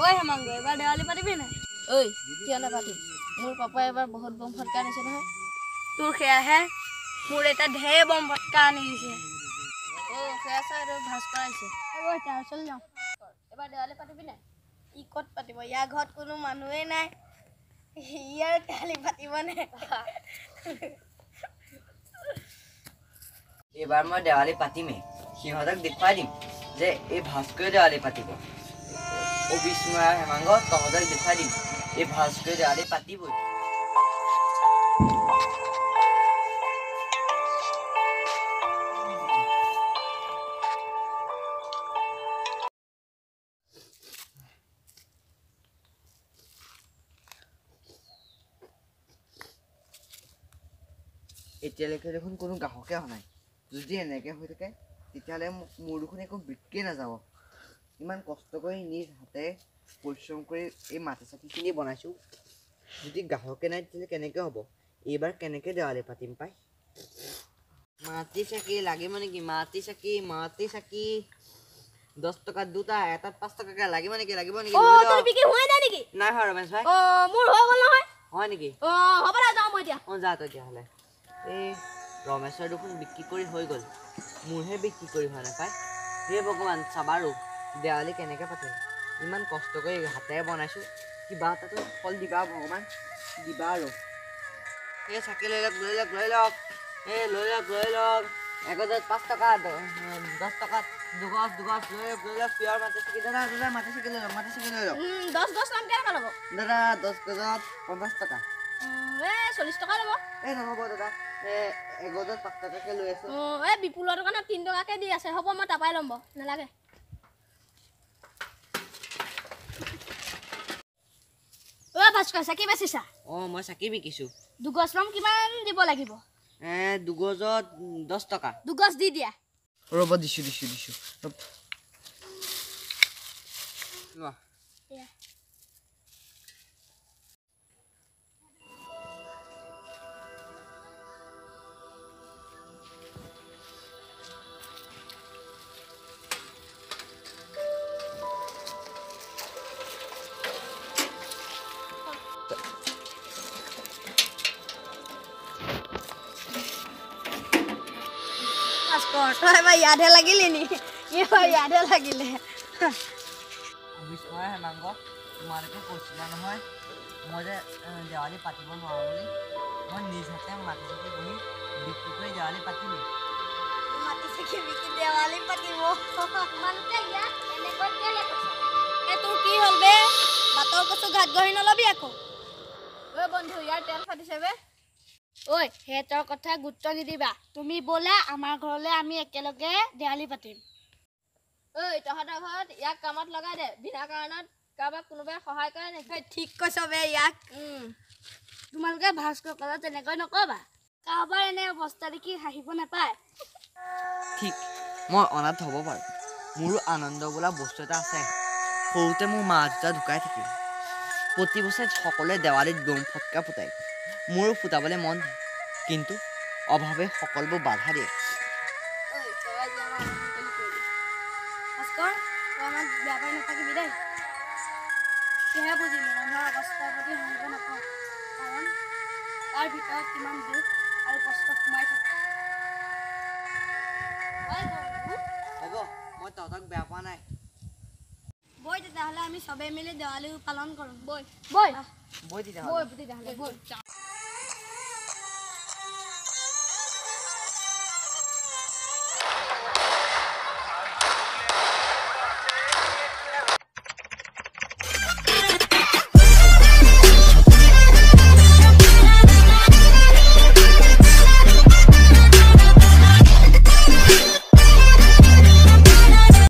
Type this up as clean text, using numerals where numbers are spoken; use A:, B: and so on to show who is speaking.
A: ঐ হেমাংগ, এইবাৰ দেৱালী পাতিবি নাই? ঐ কিয় নাপাতিম, মোৰ পাপাই এবাৰ বহুত বম ফটকা আনিছে নহয়। তোৰ সেয়াহে, মোৰ এটা ঢেৰ বম ফটকা আনি দিছে। অ' সেয়া চা, এইটো ভাস্কৰ আহিছে। ঐ তাৰ ওচৰলৈ যাওঁ। এবাৰ দেৱালী পাতিবি নাই? ই ক'ত পাতিব, ইয়াৰ ঘৰত কোনো মানুহেই নাই, ইয়াৰ দেৱালী পাতিবনে?
B: এইবাৰ মই দেৱালী পাতিমেই, সিহঁতক দেখুৱাই দিম যে এই ভাস্কৰে দেৱালী পাতিব। অবিস্ময় হেমাংগ, তহঁতক দেখুৱাই দিম এই ভাস্কৰে দেৱালী পাতিবই। এতিয়ালৈকে দেখোন কোনো গ্ৰাহকে অহা নাই। যদি এনেকৈ হৈ থাকে তেতিয়াহ'লে মোৰ দেখোন একো বিক্ৰীয়ে নাযাব। ইমান কষ্ট কৰি নিজ হাতে পৰিশ্ৰম কৰি এই মাটি চাকিখিনি বনাইছোঁ, যদি গ্ৰাহকে নাই তেতিয়াহ'লে কেনেকৈ হ'ব? এইবাৰ কেনেকৈ দেৱালী পাতিম পাই? মাটি চাকি লাগিব নেকি? মাটি চাকি, মাটি চাকি 10 টকাত দুটা, এটাত 5 টকাকৈ লাগিব নেকি? লাগিব নেকি? নাই হোৱা ৰমেশ ভাই। হয় নেকি? অঁ যা তেতিয়াহ'লে। এই ৰমেশৰ দেখোন বিক্ৰী কৰি হৈ গ'ল, মোৰহে বিক্ৰী কৰি হোৱা নাপায়। হে ভগৱান, চাবাৰো দেৱালী কেনেকৈ পাতিম? ইমান কষ্ট কৰি হাতেৰে বনাইছোঁ, কিবা এটাতো ফল দিবা ভগৱান, দিবা আৰু। এই চাকি লৈ লওক, লৈ লওক, লৈ লওক, এই লৈ লওক, লৈ লওক। এগজত 5 টকা, 10 টকাত দুগজ, দুগজ লৈ লওক, লৈ লওক। পিয়ৰ মাটি চাকি। দাদা, দাদা মাটি চাকি লৈ লওক, মাটি চাকি লৈ লওক।
A: 10 গজ দাম কেনেকুৱা ল'ব?
B: দাদা 10 গজত 50 টকা।
A: এই 40 টকা ল'ব।
B: এই নহ'ব দাদা, এই এগজত 5 টকাকৈ লৈ আছোঁ।
A: এই বিপুলৰ দোকানত 3 টকাকৈ দি আছে। হ'ব, মই তাৰপৰাই ল'ম বাৰু, নালাগে। ঐ ভাস্কৰ, চাকি বেচিছা?
B: অঁ মই চাকি বিকিছোঁ।
A: দুগজ ল'ম, কিমান দিব লাগিব?
B: দুগজত 10 টকা।
A: দুগজ দি দিয়া।
B: ৰ'ব, দিছোঁ দিছোঁ দিছোঁ। লোৱা।
A: তই এবাৰ ইয়াতহে লাগিলি নি? এইবাৰ ইয়াতহে লাগিলে।
B: বিস্ময় হেমাংগ, তোমালোকে কৈছিলা নহয় মই যে দেৱালী পাতিব নোৱাৰোঁ বুলি। মই নিজ হাতে মাটি চাকি বহি বিক্ৰী কৰি দেৱালী পাতিলোঁ।
A: মাটি চাকি বিকি দেৱালী পাতিব? তোমালোকে ইয়াত এনেকৈ কেলে কৈছা? এই তোৰ কি হ'ল বে? বাটৰ কচু ঘাট গঢ়ি নল'বি আকৌ। ঐ বন্ধু, ইয়াৰ তেল ফাটিছে বে। ঐ সিহঁতৰ কথা গুৰুত্ব নিদিবা, তুমি ব'লা আমাৰ ঘৰলৈ, আমি একেলগে দেৱালী পাতিম। ঐ তহঁতৰ ঘৰত ইয়াক কামত লগাই দে, বিনা কাৰণত কাৰোবাক কোনোবাই সহায় কৰে নেকি? ঠিক কৈছ বে ইয়াক। তোমালোকে ভাস্কৰ কথা তেনেকৈ নক'বা, কাৰোবাৰ এনে অৱস্থা দেখি হাঁহিব নাপায়।
B: ঠিক, মই অনাথ হ'ব পাৰোঁ, মোৰো আনন্দ বোলা বস্তু এটা আছে। সৰুতে মোৰ মা দেউতা ঢুকাই থাকিল। প্ৰতি বছৰে সকলোৱে দেৱালীত বম ফটকা ফুটায়, মোৰো ফুটাবলৈ মন, কিন্তু অভাৱে সকলোবোৰ বাধা দিয়ে। হ'ব, মই তহঁতক বেয়া পোৱা নাই।
A: বৈ তেতিয়াহ'লে আমি চবেই মিলি দেৱালী পালন কৰোঁ। বৈ বৈ
B: বৈ তেতিয়াহ'লে,
A: বৈ তেতিয়াহ'লে বৈ।